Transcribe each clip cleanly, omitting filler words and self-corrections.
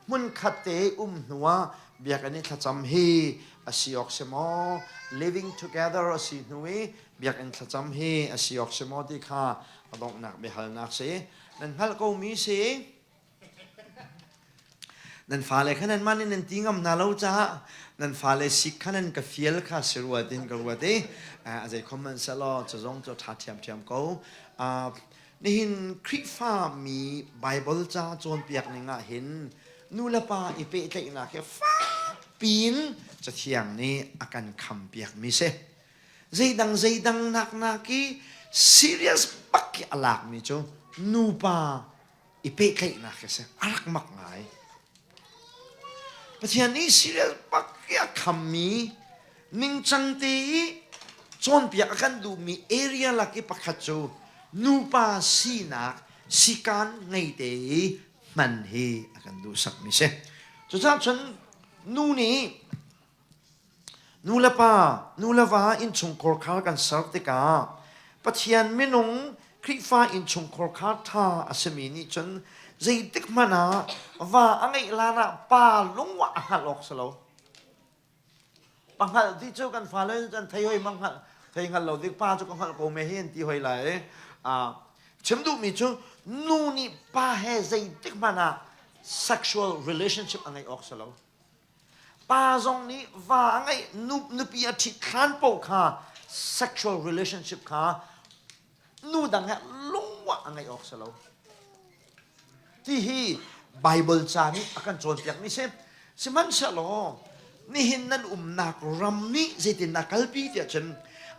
hmunkhat te um hnuah biakinn i thlacam hi a si awk si maw? Living together a si hnu i biakinn thlacam hi a si awk si maw ti kha a donghnak biahalnak si. Nan hngalh ko mi si. Nan fale kha nanmah nih nan ti ngam hna lo caah nan fale sik kha nan ka fial kha si rua tiin ka ruat i a zei khom hmanh sehlaw cu zong cu a ṭha ṭhiamṭhiam ko. Nihin Khrihfa mi Baibal ca cawnpiak ning ah hin nu le pa i pehtlaihnak hi fakpi in Cathiang nih a kan khampiak mi si. Zeidang zeidang nak nak i serious bak i a lakmi cu nupa i pehtlaihnak hi a si. A rak mak ngai. Pathian nih serious bak i a khammi ningcang te i cawnpiak a kan duhmi area lak i pakhat cu nupa sinak sikaan ngei te i hman hi a kan duhsakmi si. Cucaah cun nu nih Nu le pa, nu le va innchungkhar khar kan ser tikah Pathian minung Khrihfa innchungkhar khar ṭha a simi nih cun zeitik hmanh ah va a ngeih hlan ah pa lungwah a hngalh awk si lo. Pa hngalh ti cu kan fale kan thei hoi mang hngalh thei hngal lo dik pa cu ka hngalh ko me hi an ti hoi lai. Chim duhmi cu nu nih pa he zeitik hmanh ah sexual relationship a ngeih awk si lo. Pa zong nih va a ngeih nupi a ṭhit hlan paoh kha sexual relationship kha nu dang he lungwah a ngeih awk si lo. Ti hi Bible ca nih a kan cawnpiakmi si. Sihmanhsehlaw nihin nan umnak ram nih zeitindah kalpi tiah cun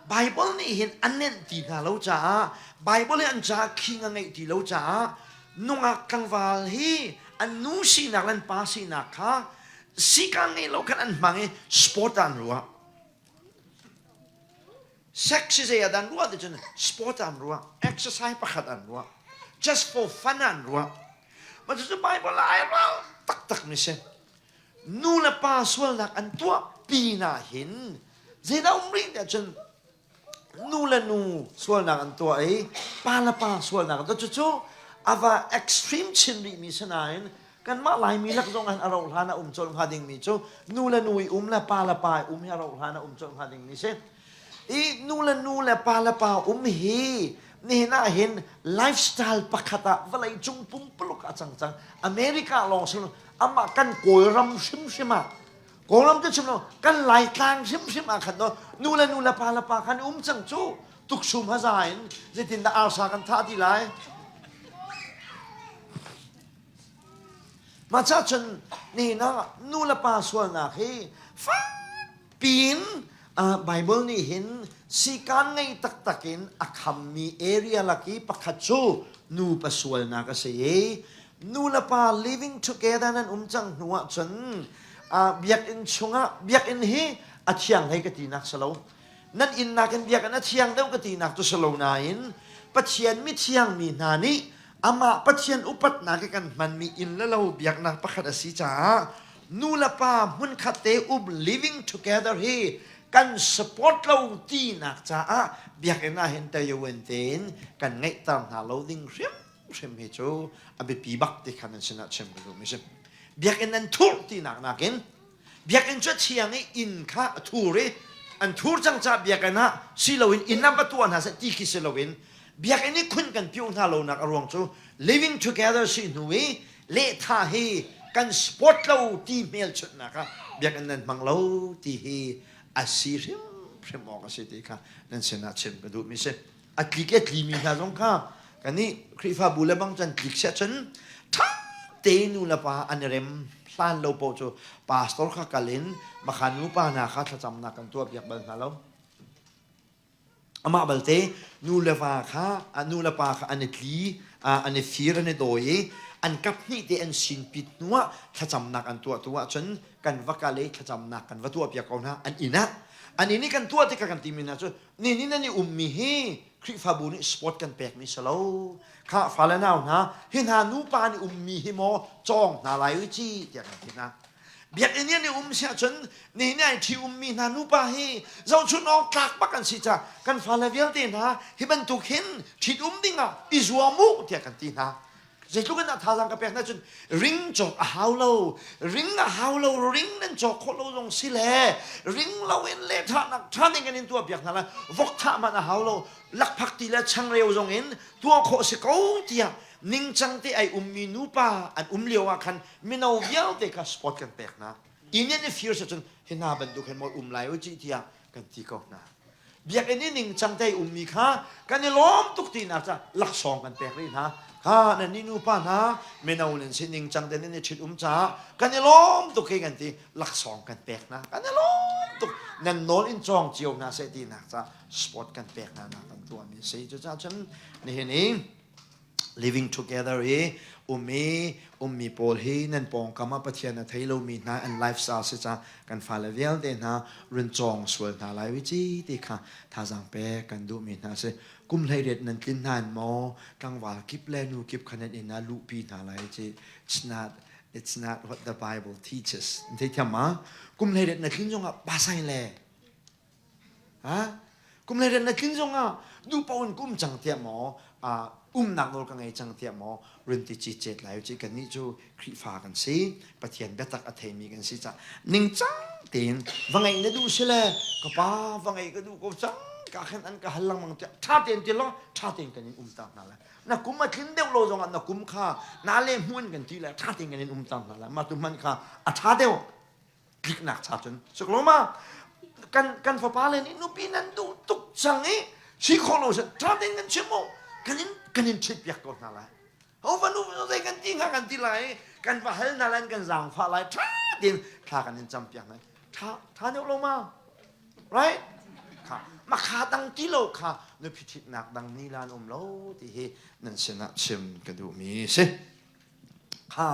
Bible nih hin a nenh ti hna lo caah Bible hi an caah khing a ngeih ti lo caah nungak tlangval hi an nu sinak le an pa sinak kha sika ngei lo khan an hmang i sport ah an ruah. Sex hi zei ah dah an ruah ti cun sport ah an ruah, exercise pakhat an ruah, just for fun ah an ruah. Mah cucu Bible ah ai ral taktak mi si. Nu le pa sualnak an tuah pinah hin zeidah um rih tiah cun nu le nu sualnak an tuah i pa le pa sualnak an tuah cucu a va extreme chin rihmi si nain kanmah Laimi lak zong ah a rauh hlan ah um colh hnga dingmi cu nu le nu i um le pa le pa i um hi a rauh hlan ah um colh hnga dingmi si. I nu le nu le pa le pa um hi nihin ah hin lifestyle pakhat ah vawlei cung pumpuluk a cang cang. America lawng si amah kan Kawlram hrimhrim ah Kawlram cu chim lo kan Laitlang hrimhrim ah khan no nu le nu le pa le pa khan um cang cu tuksum haza in zeitindah arsa kan thah ti lai mah ca cun nihin ah nu le pa sualnak hi fakpiin Bible nih hin sikaan ngei taktak in a khammi area lak i pakhat cu nupa sualnak a si i nu le pa living together nan um cang hnu ah cun biakinn chungah biakinn hi a thiang hei ka tinak si lo nan inn nakin biakinn a thiang deuh ka tinak cu si lo nain Pathian mithiang mi hna nih amah Pathian upatnak i kan hmanmi inn le lo biaknak pakhat a si caah nu le pa hmunkhat te um living together hi kan support lo tinak caah biakinn ah hin tayoen tein kan ngeihter hna lo ding hrim hrim hi cu a biapi bak ti kha nan sinah chim ka duhmi si. Biakinn an thur tinak nakin biakinn cu a thiang i inn kha a thur i an thur cang caah biakinn ah si loin inn ah va tuah hna seh ti khi si loin biakinn i khun kan piuh hna lonak a ruang cu living together si hnu i lehtha hi kan sport lo ti hmelchunhnak ah biakinn nan hmang lo ti hi a si hrimhrim awk a si ti kha nan sinah chim ka duhmi si. A tlik a tlimi hna zong kha kannih Khrihfabu le bang cun tlik siah cun ṭha tein nu le pa an i rem hlan lo paoh cu pastor kha kal in makhan nupa hna kha thlacamnak kan tuahpiak bal hna lo. Amah balte nu le va kha nu le pa kha an i tli an i fir an i dawi i an kap hnih te an sin pit hnuah thlacamnak an tuah tu ahcun kan va kal i thlacamnak kan va tuahpiak ko hna an inn ah an inn i kan tuah tikah kan timi hna cu Ni nan i ummi hi Khrihfabu nih sport kan pekmi si lo. Khah fale nau hna, hi hna nupa nih ummi hi maw cawng hna lai u ci tiah kan ti hna. Biakinn i an i um si ahcun nihin ai ṭhi ummi hna nupa hi zohchun awk tlak bak an si caah kan fale vialte hna hi bantuk hin ṭhit um dingah i zuam u tiah kan ti hna. Zeitluk in dah thazaang ka pek hna cun ring cawk a hau lo, ring a hau lo, ring nan cawk khawh lo zong si le ring lo in le thahnak ṭha ding kan in tuah piak hna lai. Vok thah hmanh a hau lo, lakphak ti le changreu zong in tuah khawh si ko tiah ningcang te ai ummi nupa an um lio ah khan mino vialte kha sport kan pek hna. Inn in i fir si cun hi hna bantuk hin maw um lai u ci tiah kan ti ko hna. Biakinn i ningcang te ummi kha kan i lawm tuk tinak ca laksawng kan pek rih hna. Kha nan ni nupa hna mino nan si ningcang te nan i ṭhit um caah kan i lawm tuk hi kan ti laksawng kan pek hna. Kan i lawm tuk nan nawl in cawng cio hna seh tinak ca sport kan pek hna nak kan tuahmi si. Cucaah cun nihin i living together i ummi ummi pawl hi nan pawngkam ah Pathian a thei lomi hna an lifestyle si ca kan fale vialte hna run cawng sual hna lai wi ci ti kha thazaang pek kan duhmi hna si. Kum 18 nan tlin hna in maw tlangval kip le nu kip kha nan inn ah luhpi hna lai ci. It's not what the Bible teaches. Thei thiam ma? Kum 18 na tlin zongah pasai le Ha? Kum le rian na tlin zongah duh paoh in kum cang tiah maw umnak nawl ka ngei cang tiah maw run ti ci cet lai ci kannih cu Khrihfa kan si Pathian biatak a theimi kan si cah ningcang tein va ngeih na duh si le ka pa va ngeih ka duh ko cang ka khan an ka hal lengmang tiah ṭha tein ti law ṭha tein kan in um ta hna lai. Na kum a tlin deuh lo zongah na kum kha na le hmuan kan ti le ṭha tein kan in um ta hna lai. Mah tu hmanh kha a ṭha deuh tliknak cha cun sukloma kan kan fapa le nih nupi nan duh tuk cang i si khawh lo san ṭha tein kan chim mu kan in kan in ṭhit piak ko hna lai. Ho va nu zei kan ti hnga kan ti lai kan va hal hna lai kan zaangfah lai ṭha tein thla kan in cam piak lai ṭha ṭha deuh lo ma right kha makha dang ti lo kha nupi ṭhitnak dang ni lan um lo ti hi nan sinah chim ka duhmi si kha.